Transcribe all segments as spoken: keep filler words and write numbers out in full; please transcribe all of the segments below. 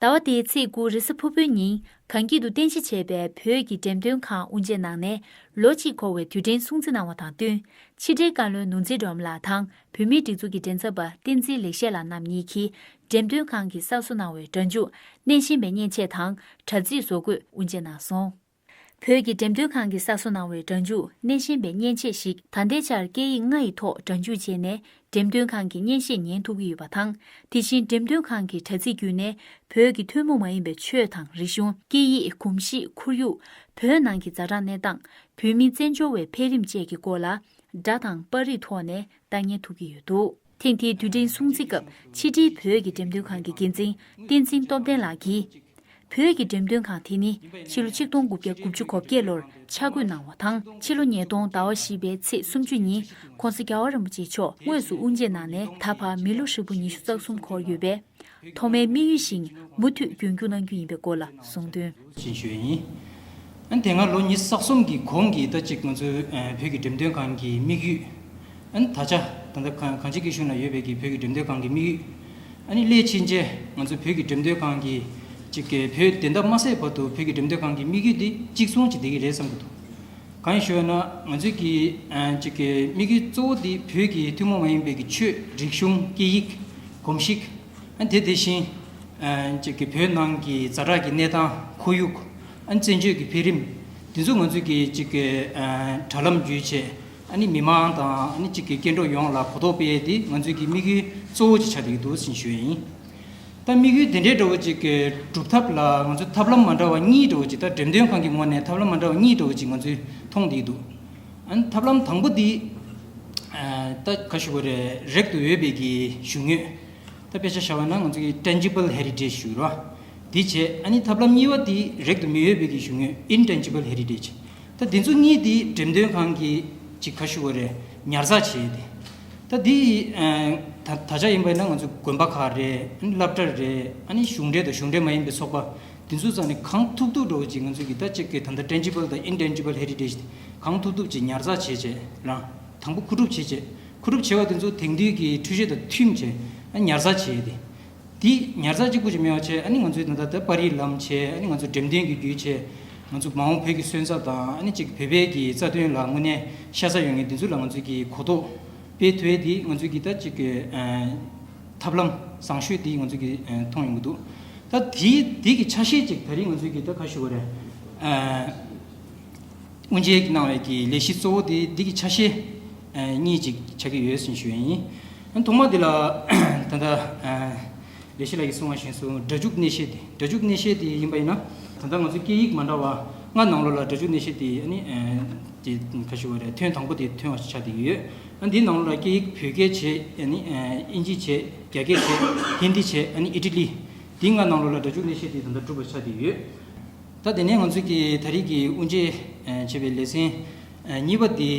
ཟླ་བ་འདིའི་ཚེས་དགུ་རེས་གཟའ་ཕུར་བུའི་ཉིན་གངས་སྐྱིད་དུ་རྟེན་གཞི་བྱས་པའི་བོད་ཀྱི་འགྲེམས་སྟོན་ཁང་དབུ་འབྱེད་གནང་ནས་ལོ་གཅིག་འཁོར་བའི་དུས་དྲན་སྲུང་བརྩི་གནང་བ་དང་བསྟུན། ཕྱི་དྲིལ་བཀའ་བློན་ནོར་འཛིན་སྒྲོལ་མ་ལགས་དང་བོད་མིའི་སྒྲིག་འཛུགས་ཀྱི་མགྲིན་ཚབ་པ་བསྟན་འཛིན་ལེགས་བཤད་ལགས་རྣམ་གཉིས་ཀྱིས་འགྲེམས་སྟོན་ཁང་གིས་གསར་བཟོ་གནང་བའི་སྒྲ་འཇུག་སྣེ་ཤན་པའི་མཉེན་ཆས་དང་དྲ་ཚིགས་བཟོ་འགོད་དབུ་འབྱེད་གནང་སོང་། བོད་ཀྱི་འགྲེམས་སྟོན་ཁང་གིས་གསར་བཟོ་གནང་བའི་སྒྲ་འཇུག་སྣེ་ཤན་པའི་མཉེན་ཆས་ཤིག་ད་ལྟའི་ཆར་སྐད་ཡིག་ལྔ་ཡི་ཐོག་སྒྲ་འཇུག་བྱས་ནས་འགྲེམས་སྟོན་ཁང་གི་སྙན་ཤལ་ཉན་ཐུབ་ཀྱི་ཡོད་པ་དང་། དེ་བཞིན་འགྲེམས་སྟོན་ཁང་གི་དྲ་ཚིགས་བརྒྱུད་ནས་བོད་ཀྱི་ཐུན་མོང་མ་ཡིན་པའི་ཆོས་དང་རིག་གཞུང་། སྐད་ཡིག། གོམས་གཤིས། ཁོར་ཡུག་བོད་ནང་གི་ཛ་དྲག་གནས་སྟངས། བོད་མིའི་བཙན་བྱོལ་བའི་འཕེལ་རིམ་བཅས་ཀྱི་སྐོར་ལ་སྒྲ་དང་པར་རིས་ཐོག་ནས་ལྟ་ཉན་ཐུབ་ཀྱི་ཡོད་འདུག་ཐེངས་འདིའི་དུས་དྲན་སྲུང་བརྩི་སྐབས་ཕྱི་དྲིལ་བོད་ཀྱི་འགྲེམས་སྟོན་ཁང་གི་འགན་འཛིན་བསྟན་འཛིན་སྟོབས་ལྡན་ལགས་ཀྱིས། བོད་ཀྱི་འགྲེམས་སྟོན་ཁང་དེ་ནི་ཕྱི་ལོ་ཆིག་སྟོང་དགུ་བརྒྱ་དགུ་བཅུ་གོ་བརྒྱད་ལོར་ཆ་བགོས་གནང་བ་དང་། ཕྱི་ལོ་ཉིས་སྟོང་ཟླ་བ་བཞི་པའི་ཚེས་སུམ་ཅུ་ཉིན་༸གོང་ས་༸རྒྱལ་བ་རིན་པོ་ཆེ་མཆོག་དངོས་སུ་དབུ་འབྱེད་གནང་ནས་ད་བར་མི་ལོ་ཧྲིལ་པོ་ཉི་ཤུ་རྩ་གསུམ་འཁོར་ཡོད་པས། ཐོག་མའི་དམིགས་ཡུལ་བཞིན་མུ་མཐུད་རྒྱུན་སྐྱོང་གནང་རྒྱུ་ཡིན་པའི་སྐོར་ལ་གསུངས་དོན། ཞེས་ཞུ་ཡ་ཡིན། ཨ་ནི་དེ་སྔ་ལོ་ཉི་ཤུ་རྩ་གསུམ་གྱི་གོང་གི་ད་ཅིག་ང་ཚོའི་ཨ་བོད་ཀྱི་འགྲེམས་སྟོན་ཁང་གི་དམིགས་ཡུལ། ཨ་ནི་ད་ཆ་ད་ལྟ་གང་གང་ཅིའི་སྐྱིད་གཤོངས་ན་ཡོད་པའི་གི་བོད་ཀྱི་འགྲེམས་སྟོན་ཁང་གི་དམིགས་ཡུལ། ཨ་ནི་སླད་ཕྱིན་ཆད་ང་ཚོ་བོད་ཀྱི་འགྲེམས་སྟོན་ཁང་གི་ཅིག་གི་བོད་བདེན་མཐའ་མ་གསལ་བར་དུ་བོད་ཀྱི་འགྲེམས་སྟོན་ཁང་གི་དམིགས་ཡུལ་འདི་གཅིག་མཚུངས་ཅིག་བསྡད་ཀྱི་རེད་བསམ་གྱི་འདུག་གང་ཡིན་ཞུས་ན་ང་ཚོའི་གི་ཨ་ཅིག་གི་དམིགས་ཡུལ་གཙོ་བོ་འདི་བོད་ཀྱི་ཐུན་མོང་མ་ཡིན་པའི་གི་ཆོས། རིག་གཞུང་། སྐད་ཡིག། གོམས་གཤིས། ཨ་དེ་དེ་བཞིན་ཨ་ཅིག་གི་བོད་ནང་གི་ཛ་དྲག་གི་གནས་སྟངས། ཁོར་ཡུག་ཨ་བཙན་བྱོལ་གྱི་འཕེལ་རིམ། འདི་ཚོ་ང་ཚོས་ཀྱི་ཅིག་གི་ཨ་དྲ་ལམ་བརྒྱུད་བྱས། ཨ་ནི་མི་མང་དང་ཨ་ནི་ཅིག་གི་སྐྱེ་འགྲོ་ཡོངས་ལ་གོ་རྟོགས་སྤེལ་ཡས་དེ་ང་ཚོའི་ཀྱི་དམིགས་ཡུལ་གཙོ་བོ་ཅིག་ཆགས་བསྡད་ཀྱི་འདུག་ཟེར་ཞུ་ཡས་ཡིན། ད་དམིགས་ཡུལ་དེ་འདྲའི་འདྲ་བོ་ཅིག་གི་སྒྲུབ་ཐབས་ལ་ང་ཚོས་ཐབས་ལམ་མ་འདྲ་བ་གཉིས་འདྲ་བོ་ཅིག་ད་འགྲེམས་སྟོན་ཁང་གི་ངོས་ནས་ཐབས་ལམ་མ་འདྲ་བ་གཉིས་འདྲ་བོ་ཅིག་ང་ཚོས་མཐོང་བསྡད་ཀྱི་འདུག་ཨ་ནི་ཐབས་ལམ་དང་པོ་འདི་ཨ་ད་ག་ཞུ་དགོས་རེད། རེག་ཏུ་ཡོད་པའི་གི་གཞུང་དངོས། ད་དཔེ་ཆ་བཞག་པ་ན་ང་ཚོ་གི་tangible heritage ཞུ་རོགས། འདི་བྱས། ཨ་ནི་ཐབས་ལམ་གཉིས་པ་འདི་རེག་ཏུ་མི་ཡོད་པའི་གི་གཞུང་དངོས། intangible heritage། ད་འདི་ཚོ་གཉིས་འདི་འགྲེམས་སྟོན་ཁང་གི་ཅིག་ག་ཞུ་དགོས་རེད། ཉར་ཚགས་བྱས་ཏེ། ད་འདི་ཨ་ད་ད་ཆ་ཡིན་པ་ཡིན་ན་ང་ཚོ་དགོན་པ་ཁག་རེད། ཨ་ནི་སློབ་གྲྭ་རེད། ཨ་ནི་གཞུང་འབྲེལ་དང་གཞུང་འབྲེལ་མ་ཡིན་པའི་ཚོགས་པ། འདི་ཚོ་རྩ་ནས་གང་ཐུབ་ཐུབ་འདྲ་བོ་ཅིག་ང་ཚོ་གི་ད་ཅིག་གི་ད་ལྟ་tangible དང་intangible heritage དེ་གང་ཐུབ་ཐུབ་ཅིག་ཉར་ཚགས་བྱས་བྱས་རང་དང་པོ་མཁོ་སྒྲུབ་བྱས་བྱས། མཁོ་སྒྲུབ་བྱས་པ་དེ་ཚོ་དེང་དུས་ཀྱི་འཕྲུལ་ཆས་དང་མཐུན་བྱས་ཨ་ཉར་ཚགས་བྱས་ཏེ། དེ་ཉར་ཚགས་གཅིག་པུ་ཅིག་མེད་པ་བྱས། ཨ་ནི་ང་ཚོའི་ད་ལྟ་ད་པར་རིས་ལམ་བྱས། ཨ་ནི་ང་ཚོ་འགྲེམས་སྟོན་གྱི་བརྒྱུད་བྱས། ང་ཚོ་མ་འོངས་བོད་ཀྱི་སོན་རྩ་དང་། ཨ་ནི་ཅིག་བོད་པའི་གི་རྩ་དོན་ལ་དངོས་གནས་ཤ་ཚ་ཡོད་མཁན་དེ་ཚོ་ལ་ང་ཚོས་ཀྱི་གོ་རྟོགས་སྤེལ་ཐུབ་ཡས་དེ་ང་ཚོས་ཀྱི་ད་ཅིག་གི་ཨ་ཐབས་ལམ་བཟང་ཤོས་དེ་ང་ཚོས་ཀྱི་ཨ་མཐོང་ཡོང་གི་འདུག་ད་དེ་དེ་གི་ཆ་ཤས་ཅིག་ད་རིང་ང་ཚོས་ཀྱི་ད་ག་ཞུ་དགོས་རེད། ཨ་དབུ་འབྱེད་གནང་བའི་གི་ལས་གཞི་གཙོ་བོ་དེ་འདི་གི་ཆ་ཤས་ཨ་གཉིས་ཅིག་ཆགས་ཀྱི་ཡོད་ཟེར་ཞུ་ཡ་ཡིན། ཨ་ཐོག་མ་འདི་ལ་ད་ལྟ་ཨ་ལས་གཞི་ལགས་ཀྱིས་གསུངས་པ་བཞིན་སུ་སྒྲ་འཇུག་སྣེ་ཤན་དེ། སྒྲ་འཇུག་སྣེ་ཤན་དེ་ཡིན་པ་ཡིན་ན། ད་ལྟ་ང་ཚོ་སྐད་ཡིག་མ་འདྲ་བ་ལྔ་ནང་ལོགས་ལ་སྒྲ་འཇུག་སྣེ་ཤན་དེ་ཨ་ནི་ཨ་དེ་ག་ཞུ་བ་རེད། ཐོན་དང་པོ་དེ་ཐོན་པ་ཆགས་བསྡད་ཀྱི་ཡོད། ཨ་འདིའི་ནང་ལོགས་ལ་སྐད་ཡིག་བོད་སྐད་བྱས། ཨ་ནི་ཨ་དབྱིན་ཇི་བྱས། རྒྱ་སྐད་བྱས། ཧིན་དི་བྱས། ཨ་ནི་ཨི་ཊ་ལི། འདི་ལྔ་ནང་ལོགས་ལ་སྒྲ་འཇུག་སྣེ་ཤན་དེ་ད་ལྟ་གྲུབ་པ་ཆགས་བསྡད་ཀྱི་ཡོད། ད་དེ་ནས་ང་ཚོས་ཀྱི་ད་རེས་ཀྱི་དབུ་འབྱེད་ཨ་བྱས་པའི་ལེ་ཚན་ཨ་གཉིས་པ་དེ།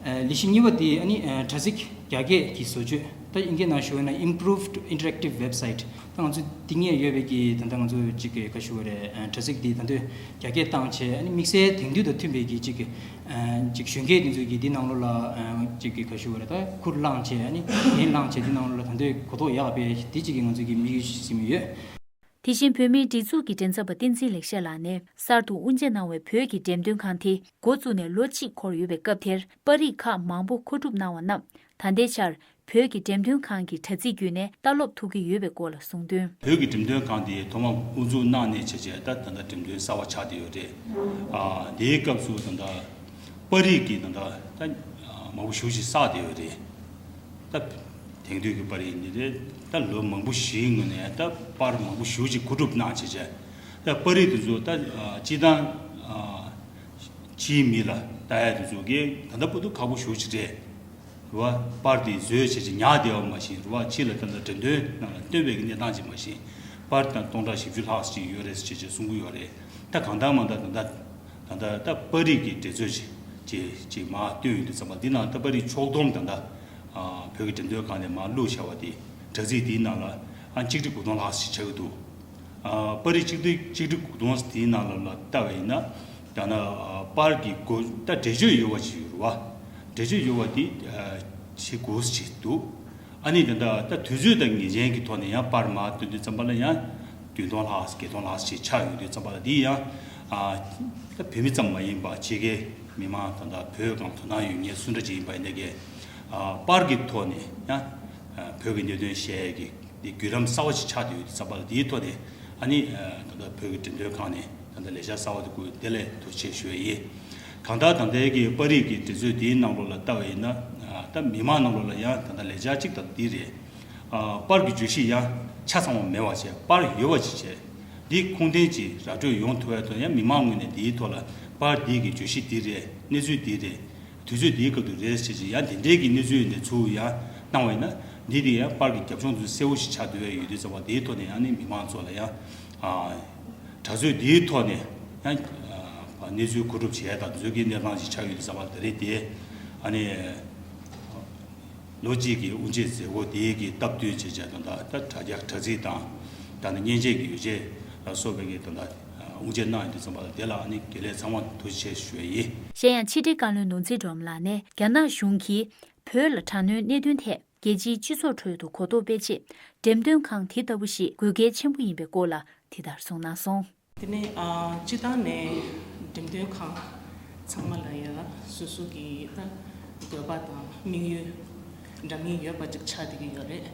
ཨ་ལས་གཞི་གཉིས་པ་དེ་ཨ་ནི་ཨ་དྲ་ཚིགས་རྒྱ་སྐད་ཀྱི་བཟོ་བཅོས། ད་དབྱིན་སྐད་ནང་ཞུ་བ་ན་improved interactive website། ད་ང་ཚོ་འདི་སྔོན་ཡོད་པའི་གི་ད་ལྟ་ང་ཚོ་ཅིག་གི་ག་ཞུ་བ་རེད། ཨ་དྲ་ཚིགས་འདི་ད་ལྟ་རྒྱ་སྐད་བཏང་བྱས། ཨ་ནི་དམིགས་བསལ་དེང་དུས་དང་མཐུན་པའི་གི་ཅིག་གི་ཨ་ཅིག་གཞོན་སྐྱེས་དེ་ཚོ་གི་འདི་ནང་ལོགས་ལ་ཨ་ཅིག་གི་ག་ཞུ་བ་རེད། ད་ཁུར་བླངས་བྱས། ཨ་ནི་འགན་བླངས་བྱས། འདི་ནང་ལོགས་ལ་ད་ལྟ་གོ་རྟོགས་ཡག་སྤེལ། འདི་ཅིག་གི་ང་ཚོ་གི་དམིགས་ཡུལ་ཞིག་ཟིན་ཡོད། དེ་བཞིན་བོད་མིའི་སྒྲིག་འཛུགས་ཀྱི་མགྲིན་ཚབ་པ་བསྟན་འཛིན་ལེགས་བཤད་ལགས་ནས་གསར་དུ་དབུ་འབྱེད་གནང་བའི་བོད་ཀྱི་འགྲེམས་སྟོན་ཁང་དེ་འགོ་བཙུགས་ནས་ལོ་གཅིག་འཁོར་ཡོད་པའི་སྐབས་དེར་པར་རིས་ཁག་མང་པོ་མཁོ་སྒྲུབ་གནང་བ་རྣམས་ད་ལྟའི་ཆར་བོད་ཀྱི་འགྲེམས་སྟོན་ཁང་གི་དྲ་ཚིགས་བརྒྱུད་ནས་ལྟ་ཀློག་ཐུབ་ཀྱི་ཡོད་པའི་སྐོར་ལ་གསུངས་དོན། བོད་ཀྱི་འགྲེམས་སྟོན་ཁང་དེ་ཐོག་མ་དབུ་འཛུགས་གནང་ནས་བྱས་བྱས་ད་ད་ལྟ་འགྲེམས་སྟོན་གསར་བ་ཆགས་བསྡད་ཡོད་རེད། ཨ་དེའི་སྐབས་སུ་ད་ལྟ་པར་རིས་ཀྱི་ད་ལྟ་ད་མང་པོ་ཞེ་པོ་ཅིག་བསགས་བསྡད་ཡོད་རེད། ད་དེང་དུས་ཀྱི་པར་རིས་འདི་རེད། ད་ལོ་མང་པོ་ཞིག་སྔོན་ནས་ད་པར་མང་པོ་ཞེ་པོ་ཅིག་མཁོ་སྒྲུབ་གནང་བྱས་བྱས། ད་པར་རིས་དེ་ཚོ་ད་ཨ་སྤྱིར་བཏང་ཨ་སྤྱིའི་མི་ལ་ལྟ་ཡ་དེ་ཚོ་གི་ད་ལྟ་བར་དུ་ཁག་པོ་ཞེ་པོ་ཅིག་རེད། རེད་བ། པར་དེ་བཟོས་བྱས་བྱས་ཉར་བསྡད་པ་མ་གཞི། རེད་བ། ཕྱི་ལ་ད་ལྟ་འགྲེམས་སྟོན་ནང་ལ་སྟོན་པའི་གི་གནས་སྟངས་ཅིག་མ་གཞི། པར་དང་སྟོང་ཕྲག་བཞི་བཅུ་ལྷག་ཅིག་ཡོད་རེད་ཟེར་བྱས་བྱས་གསུང་གི་ཡོད་རེད། ད་གང་ལྟར་མ་ལྟར་ད་ལྟ་ད་ལྟ་ད་པར་རིས་ཀྱི་འགྲེམས་སྟོན་ཅིག་ཅིག་ཅིག་མར་བཏོན་ཡོང་དུས་ཙམ་པ་འདི་ནང་ད་པར་རིས་ཕྱོགས་བསྡོམས་ད་ལྟ་ཨ་བོད་ཀྱི་འགྲེམས་སྟོན་ཁང་ནས་མར་བླུགས་བཞག་པ་དེ་དྲ་ཚིགས་འདིའི་ནང་ལ་ཨ་གཅིག་ཁྲི་དགུ་སྟོང་ལྷག་ཅིག་ཆགས་ཀྱི་འདུག་ཨ་པར་རིས་གཅིག་ཁྲི་གཅིག་ཁྲི་དགུ་སྟོང་དེའི་ནང་ལ་ལ་ལྟ་བ་ཡིན་ན། ཡང་ན་ཨ་པར་གྱི་སྒོ་ད་འགྲེལ་བརྗོད་ཡོད་པ་ཞིག་ཡོད་རེད་བ། འགྲེལ་བརྗོད་ཡོད་པ་དེ་ཨ་ཞིག་དགོས་ཞིག་འདུག་ཨ་ནི་ད་ལྟ་ད་དུས་ཚོད་དང་ངེས་ཅན་གྱི་ཐོག་ནས་ཡང་པར་མར་བཏོན་དུས་ཙམ་པ་ལ་ཡང་ བདུན་སྟོང་ལྷག་བརྒྱད་སྟོང་ལྷག་ཞིག་ཆགས་ཡོང་དུས་ཙམ་པ་ལ། འདི་ཡང་ཨ་ད་བོད་མི་ཙམ་མ་ཡིན་པ་ཕྱི་རྒྱལ་མི་མང་ད་ལྟ་བོད་སྒང་དོ་སྣང་ཡོད་མཁན་སུ་འདྲ་ཅིག་ཡིན་པ་ཡིན་ནའི་གི་ཨ་པར་གྱི་ཐོག་ནས་ཡང་ཨ་བོད་ཀྱི་གནད་དོན་བཤད་ཡས་ཀྱི་འདི་བརྒྱུད་རིམ་གསར་བ་ཞིག་ཆགས་བསྡད་ཡོད་དུས་ཙམ་པ་ལ། འདིའི་ཐོག་ནས་ཨ་ནི་ཨ་ད་ལྟ་བོད་ཀྱི་འགྲེམས་སྟོན་ཁང་ནས་ད་ལྟ་ལས་འཆར་གསར་བ་དེ་བསྐུར་བདེ་ལེགས་ཐུགས་རྗེ་ཆེ་ཞུ་ཡས་ཡིན། གང་ལྟར་ད་ལྟའི་གི་པར་རིས་ཀྱི་འགྲན་རྩོད་དེའི་ནང་ལོགས་ལ་ལྟ་བ་ཡིན་ན། ཨ་ད་མི་མང་ནང་ལོགས་ལ་ཡང་ད་ལྟ་ལས་འཆར་གཅིག་ལྟར་འདི་རེད། ཨ་པར་གྱི་བརྗོད་གཞི་ཡང་ཆ་ཚང་བ་མེད་པ་བྱས། པར་ཡོད་པ་ཅིག་བྱས། འདི་ཁུངས་ལྡན་ཅིག་ར་སྤྲོད་ཡོང་ཐུབ་པའི་ཐོག་ཡང་མི་མང་ངོས་ནས་འདིའི་ཐོག་ལ་པར་འདི་གི་བརྗོད་གཞི་འདི་རེད། གནས་ཚུལ་འདི་རེད། དུས་ཚོད་འདིའི་སྐབས་དུ་རེད་ཟེར་ཅིག་ཡང་དེ་འདྲའི་གི་གནས་ཚུལ་ཡིན་ནའི་ཚུར་ཡང་གནང་བ་ཡིན་ན། འདི་དེ་ཡང་པར་གྱི་རྒྱབ་ལྗོངས་དུ་གསལ་བོ་ཞིག་ཆགས་བསྡད་ཡོད་དུས་ཙམ་པ། འདིའི་ཐོག་ནས་ཡང་ནི་མི་མང་ཚོ་ལ་ཡང་ཨ་དྲ་ཚོད་འདིའི་ཐོག་ནས་ཡང་ཨ་གནས་ཚུལ་གོ་སྒྲུབ་བྱས་དང་། དུས་ཚོད་ཀྱི་གནས་སྟངས་ཤིག་ཆགས་ཡོད་དུས་ཙམ་པ་ལ། ད་རེས་དེ་ཨ་ནི་ལོ་གཅིག་གི་དབུ་འབྱེད་མཛད་སྒོ་དེའི་གི་སྟབས་བསྟུན་བྱས་བྱས་དང་། ད་ད་དྲ་རྒྱ་དྲ་ཚིགས་དང་། ད་ནི་མཉེན་ཆས་ཀྱི་ཡོ་བྱད་ལ་སོགས་པའི་གི་ད་ད་དབུ་འབྱེད་གནང་ཡོད་དུས་ཙམ་པ་ལ། དེ་ལ་ཨ་ནི་དགེ་ལས་ཚང་མ་ཐུགས་རྗེ་ཆེ་ཞུ་ཡས་ཡིན། གཞན་ཡང་ཕྱི་དྲིལ་བཀའ་བློན་ནོར་འཛིན་སྒྲོལ་མ་ལགས་ནས་རྒྱ་ནག་གཞུང་གིས་བོད་ལ་དྲག་གནོན་གནད་དོན་ཐད་རྒྱལ་སྤྱིའི་སྤྱི་ཚོགས་ཁྲོད་དུ་གོ་རྟོགས་སྤེལ་ཆེད། འགྲེམས་སྟོན་ཁང་དེ་ལྟ་བུ་ཞིག་དགོས་གལ་ཆེན་པོ་ཡིན་པའི་སྐོར་ལ་དེ་ལྟར་གསུངས་གནང་སོང་། དེ་ནས་ཨ་སྤྱིར་བཏང་ནས་འགྲེམས་སྟོན་ཁང་ཚང་མ་ལ་ཡང་སོ་སོ་གི་ད་དགོས་པ་དང་དམིགས་ཡུལ་འདྲ་མིན་ཡོད་པ་ཅིག་ཆགས་བསྡད་ཀྱི་ཡོད་རེད།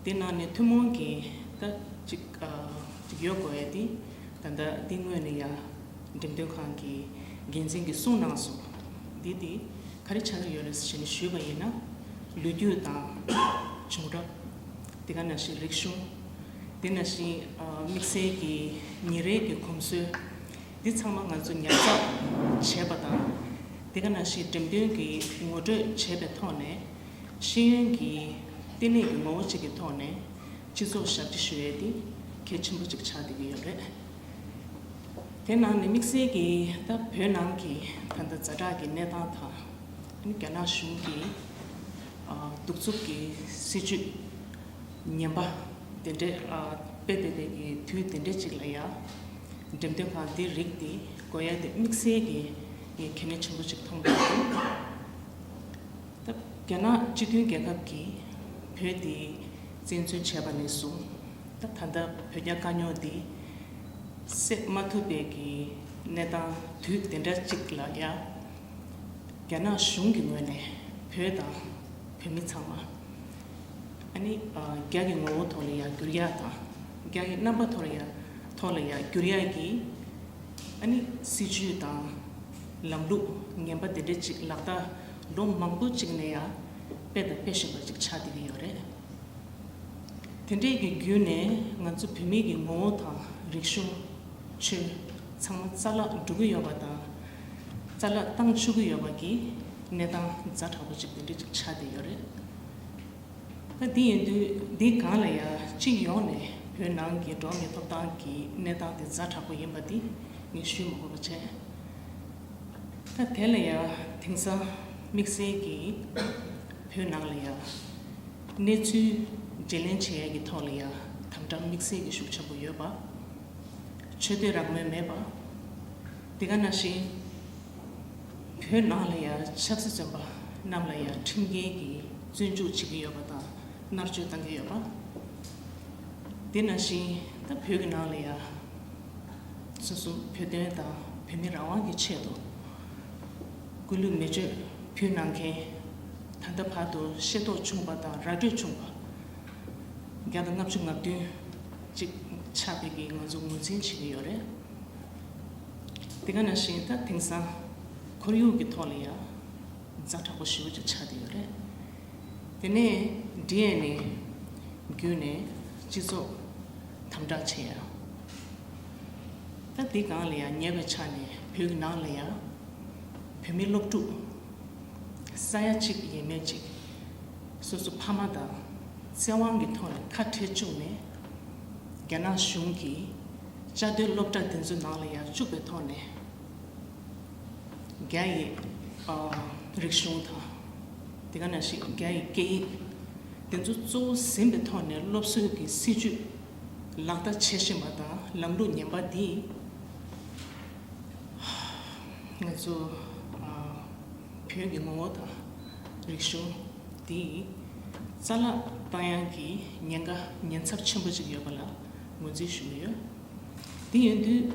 དེ་ནང་ནས་ཐུན་མོང་གི་ད་ཅིག་ཨ་ཅིག་ཡོད་དགོས་ཡ་དེ། ད་ལྟ་འདི་སྔོན་ནས་ཡང་འགྲེམས་སྟོན་ཁང་གི་འགན་འཛིན་གྱིས་གསུངས་གནང་སོང་། འདི་དེ་ག་རེ་ཆགས་ཀྱི་ཡོད་རེད་ཟེར་ནས་ཞུས་པ་ཡིན་ན། ལོ་རྒྱུས་དང་བྱུང་རབས། དེ་ག་ནང་བཞིན་རིག་གཞུང་། དེ་ནང་བཞིན་ཨ་དམིགས་བསལ་གྱི་ཉིན་རེའི་གི་གོམས་སྲོལ། འདི་ཚང་མ་ང་ཚོ་ཉར་ཚགས་བྱས་པ་དང་། དེ་ག་ནང་བཞིན་འགྲེམས་སྟོན་གྱི་ངོ་སྤྲོད་བྱས་པའི་ཐོག་ནས། ཤེས་ཡོན་གྱི་ལྟེ་གནས་ཀྱི་ངོ་བོ་གཅིག་གི་ཐོག་ནས་སྤྱི་ཚོགས་ཞབས་ཕྱི་ཞུ་ཡས་དེ་གལ་ཆེན་པོ་གཅིག་ཆགས་བསྡད་ཀྱི་ཡོད་རེད། དེ་ནང་ནས་དམིགས་བསལ་གྱིས་ད་བོད་ནང་གི་ད་ལྟ་ཛ་དྲག་གི་གནས་སྟངས་དང་། རྒྱ་ནག་གཞུང་གི་ཨ་གདུག་རྩུབ་ཀྱི་སྲིད་བྱུས་ངན་པ་དེ་འདྲས་ཨ་སྤེལ་བསྡད་པའི་གི་དུས་དེ་འདྲས་ཅིག་ལ་ཡང་། འགྲེམས་སྟོན་ཁང་འདི་རིགས་དེ་དགོས་ཡ་དེ་དམིགས་བསལ་གྱི་ངས་གལ་གནད་ཆེན་པོ་ཅིག་མཐོང་གི་འདུག་ད་རྒྱ་ནག་སྤྱི་མཐུན་རྒྱལ་ཁབ་ཀྱིས་བོད་དེ་བཙན་འཛུལ་བྱས་པ་ནས་བཟུང་། ད་ད་ལྟ་བོད་རྒྱ་དཀའ་རྙོག་འདི་སེལ་མ་ཐུབ་པའི་གི་གནས་སྟངས་དུས་དེ་འདྲ་ཅིག་ལ་ཡང་། རྒྱ་ནག་གཞུང་གི་ངོས་ནས་བོད་དང་བོད་མི་ཚང་མ་ཨ་ནི་ཨ་རྒྱ་གི་ངོ་བོ་ཐོག་ལ་ཡང་བསྒྱུར་ཡག་དང་། རྒྱ་གི་རྣམ་པ་ཐོག་ལ་ཡང་ཐོག་ལ་ཡང་བསྒྱུར་ཡག་གི་ཨ་ནི་སྲིད་བྱུས་དང་ལམ་ལུགས་ངན་པ་དེ་འདྲ་ཅིག་ལག་བསྟར་ལོ་མང་པོ་ཅིག་ནས་ཡང་སྤེལ་དང་སྤེལ་བཞིན་པ་ཅིག་ཆགས་བསྡད་ཀྱི་ཡོད་རེད། དེ་འདྲས་ཀྱི་བརྒྱུད་ནས་ང་ཚོ་བོད་མི་གི་ངོ་བོ་དང་རིག་གཞུང་། ཆོས་ཚང་མ་རྩ་བརླག་འགྲོ་གི་ཡོད་པ་དང་། རྩ་བརླག་བཏང་བཅུག་གི་ཡོད་པ་གི་གནས་སྟངས་ཛ་དྲག་པོ་ཅིག་དེ་འདྲས་ཅིག་ཆགས་བསྡད་ཡོད་རེད། ད་འདི་ཡིན་དུས་འདི་སྒང་ལ་ཡང་སྤྱི་ཡོངས་ནས་བོད་ནང་གི་འགྲོ་བ་མིའི་ཐོབ་ཐང་གི་གནས་སྟངས་དེ་ཛ་དྲག་པོ་ཡིན་པ་འདི་ངས་ཞུ་མ་དགོས་པ་བྱས། ད་དེ་ལ་ཡང་དེང་སང་དམིགས་བསལ་གྱིས་བོད་ནང་ལ་ཡང་གནས་ཚུལ་བརྗེ་ལེན་བྱེད་ཡག་གི་ཐོག་ལ་ཡང་དམ་དྲག་དམིགས་བསལ་གྱི་ཤུགས་ཆེན་པོ་ཡོད་པ། ཆོས་དད་རང་མོས་མེད་པ། དེ་ག་ནང་བཞིན་བོད་ནང་ལ་ཡང་ཆབ་སྲིད་བཙོན་པ་རྣམས་ལ་ཡང་ཁྲིམས་འགལ་གྱི་བཙོན་འཇུག་བྱེད་ཀྱི་ཡོད་པ་དང་། མནར་གཅོད་བཏང་གི་ཡོད་པ། དེ་ནང་བཞིན་ད་བོད་ཀྱི་ནང་ལ་ཡང་སོ་སོ་བོད་དོན་དང་བོད་མི་རང་དབང་གི་ཆེད་དུ་སྐུ་ལུས་མེ་མཆོད་ཕུལ་གནང་མཁན། ད་ལྟ་བར་དུ་ཤེས་རྟོགས་བྱུང་བ་དང་ར་སྤྲོད་བྱུང་བ་བརྒྱ་དང་ལྔ་བཅུ་ང་བདུན་ཅིག་ཆགས་པའི་གི་ང་ཚོ་ངོས་འཛིན་བྱེད་ཀྱི་ཡོད་རེད། དེ་ག་ནང་བཞིན་ད་དེང་སང་ཁོར་ཡུག་གི་ཐོག་ལ་ཡང་ཛ་དྲག་པོ་ཞེ་པོ་ཅིག་ཆགས་བསྡད་ཡོད་རེད། དེ་ནས་འདི་ཡས་ནས་བརྒྱུད་ནས་སྤྱི་ཚོགས་དམ་དྲག་བྱེད་ཡ། ད་འདི་སྒང་ལ་ཡང་ཉེ་བའི་ཆར་ནས་བོད་ཀྱི་ནང་ལ་ཡང་བོད་མི་སློབ་ཕྲུག་ས་ཡ་གཅིག་ཡས་མས་ཅིག་སོ་སོ་ཕ་མ་དང་བཙན་དབང་གི་ཐོག་ནས་ཁ་བྲལ་བཅུག་ནས། རྒྱ་ནག་གཞུང་གིས་བཅའ་སྡོད་སློབ་གྲྭ་འདི་ཚོ་ནང་ལ་ཡང་བཅུག་པའི་ཐོག་ནས། རྒྱ་ཡི་ཨ་རིག་གཞུང་དང་། དེ་ག་ནང་བཞིན་རྒྱ་ཡི་སྐད་ཡིག་དེ་ཚོ་གཙོ་བོ་ཟིན་པའི་ཐོག་ནས་སློབ་གསོའི་གི་སྲིད་ཇུས་ལག་བསྟར་བྱེད་བཞིན་པ་དང་། ལམ་ལུགས་ངན་པ་འདིས་ང་ཚོ་ཨ་བོད་ཀྱི་ངོ་བོ་དང་རིག་གཞུང་འདི་རྩ་བརླག་བཏང་ཡག་གི་ཉེན་ཁ་ཉེན་ཚབས་ཆེན་པོ་ཅིག་ཡོད་པ་ལ་ ངོས་འཛིན་ཞུ་གི་ཡོད། དེ་ཡིན་དུས་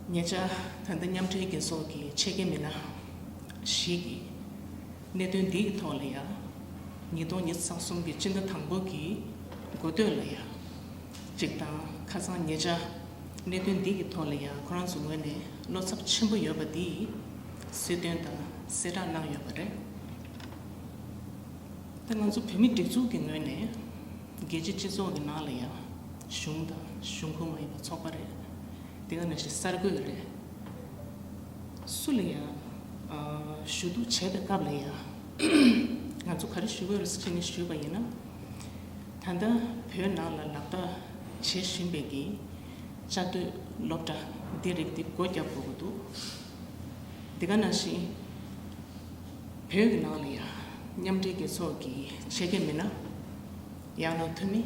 ཉེ་ཆར་ད་ལྟ་མཉམ་འབྲེལ་རྒྱལ་ཚོགས་ཀྱི་ཆེད་མཁས་མི་སྣ་ཞིག་གིས་གནད་དོན་འདི་གི་ཐོག་ལ་ཡང་ཉིས་སྟོང་ཉི་ཤུ་རྩ་གསུམ་གྱི་སྤྱི་ཟླ་དང་པོ་གི་འགོ་སྟོད་ལ་ཡང་གཅིག་དང་ཁ་སང་ཉེ་ཆར་གནད་དོན་འདི་གི་ཐོག་ལ་ཡང་ཁོ་རང་ཚོ་ངོས་ནས་བློ་འཚབ་ཆེན་པོ་ཡོད་པ་འདི་གསལ་སྟོན་དང་གསལ་བསྒྲགས་གནང་ཡོད་པ་རེད། ད་ང་ཚོ་བོད་མི་སྒྲིག་འཛུགས་ཀྱི་ངོས་ནས་རྒྱལ་སྤྱིའི་སྤྱི་ཚོགས་ཀྱི་ནང་ལ་ཡང་གཞུང་དང་གཞུང་ཁོངས་མ་ཡིན་པ་ཚོགས་པ་རེད། དེ་ག་ནང་བཞིན་གསར་འགོད་རེད། སུ་ལ་ཡང་ཞུ་གཏུག་བྱས་པའི་སྐབས་ལ་ཡང་ང་ཚོ་ག་རེ་ཞུ་དགོས་རེད་ཟེར་ནས་ཞུས་པ་ཡིན་ན། ད་ལྟ་བོད་ནང་ལ་ལག་བསྟར་བྱེད་བཞིན་པའི་གི་བཅའ་སྡོད་སློབ་གྲྭ་འདི་རིགས་འདི་སྒོ་བརྒྱབ་དགོས་ཀྱི་འདུག་དེ་ག་ནང་བཞིན་བོད་ཀྱི་ནང་ལ་ཡང་མཉམ་འབྲེལ་རྒྱལ་ཚོགས་ཀྱི་ཆེད་མཁས་མི་སྣ་ཡང་ན་འཐུས་མི་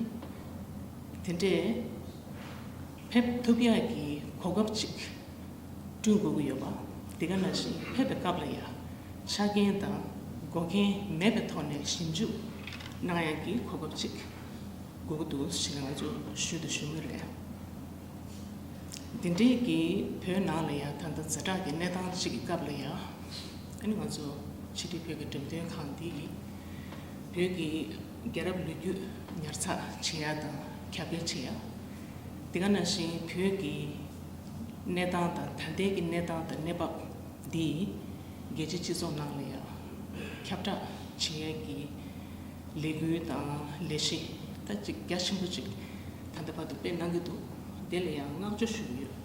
དེ་འདྲས་ཕེབས་ཐུབ་ཡག་གི་གོ་སྐབས་ཅིག་བསྐྲུན་དགོས་ཀྱི་ཡོད་པ། དེ་ག་ནང་བཞིན་ཕེབས་པའི་སྐབས་ལ་ཡང་ཆ་རྐྱེན་དང་འགོག་རྐྱེན་མེད་པའི་ཐོག་ནས་ཞིབ་འཇུག་གནང་ཡག་གི་གོ་སྐབས་ཅིག་དགོས་ཀྱི་འདུག་ཞེས་ང་ཚོ་ཞུ་དང་ཞུ་མུས་རེད། འདི་འདྲའི་གི་བོད་ནང་ལ་ཡང་ད་ལྟ་ཛ་དྲག་གི་གནས་སྟངས་གཅིག་གི་སྐབས་ལ་ཡང་ཨ་ནི་ང་ཚོ་ཕྱི་དྲིལ་བོད་ཀྱི་འགྲེམས་སྟོན་ཁང་འདི་ཡིས་བོད་ཀྱི་རྒྱལ་རབས་ལོ་རྒྱུས་ཉར་ཚགས་བྱེད་ཡ་དང་ཁྱབ་སྤེལ་བྱེད་ཡ། དེ་ག་ནང་བཞིན་བོད་ཀྱི་གནས་སྟངས་དང་ད་ལྟའི་གི་གནས་སྟངས་དང་གནས་བབ་འདི་རྒྱལ་སྤྱིའི་སྤྱི་ཚོགས་ནང་ལ་ཡང་ཁྱབ་བསྒྲགས་བྱེད་ཡས་ཀྱི་ལས་འགུལ་དང་ལས་གཞི་ད་ཅིག་རྒྱ་ཆེན་པོ་ཅིག་ད་ལྟ་བར་དུ་སྤེལ་གནང་གི་འདུག་དེ་ལ་ཡང་བསྔགས་བརྗོད་ཞུ་གི་ཡོད།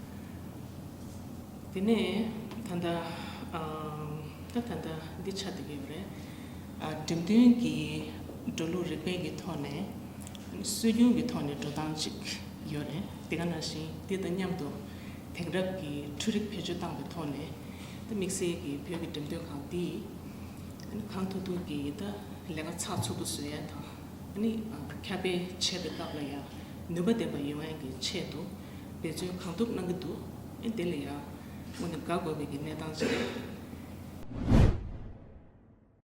དེ་ནས་ད་ལྟ་ཨ་ད་ད་ལྟ་འདི་ཆགས་བསྡད་ཀྱི་ཡོད་རེད། ཨ་འགྲེམས་སྟོན་གྱི་འགྲོ་ལུགས་རིག་པའི་གི་ཐོག་ནས་སྲོལ་རྒྱུན་གྱི་ཐོག་ནས་འགྲོ་སྟངས་ཅིག་ཡོད་རེད། དེ་ག་ནང་བཞིན་འདི་དང་མཉམ་དུ་དེང་རབས་ཀྱི་འཕྲུལ་རིག་བེད་སྤྱོད་བཏང་བའི་ཐོག་ནས་ད་དམིགས་བསལ་གྱི་བོད་ཀྱི་འགྲེམས་སྟོན་ཁང་འདིས་གང་ཐུབ་ཐུབ་ཀྱིས་ད་ལས་ཀ་ཚགས་ཚུད་པོ་བཟོ་ཡ་དང་ཨ་ནི་ཁྱབ་སྤེལ་བྱེད་པའི་སྐབས་ལ་ཡང་ནུས་པ་ལྡན་པ་ཡོང་ཡ་གི་ཆེད་དུ་འབད་བརྩོན་གང་ཐུབ་གནང་གི་འདུག་ཨ་དེ་ལ་ཡང་དངོས་གནས་དགའ་དགོས་པའི་གི་གནས་སྟངས་ཅིག་རེད།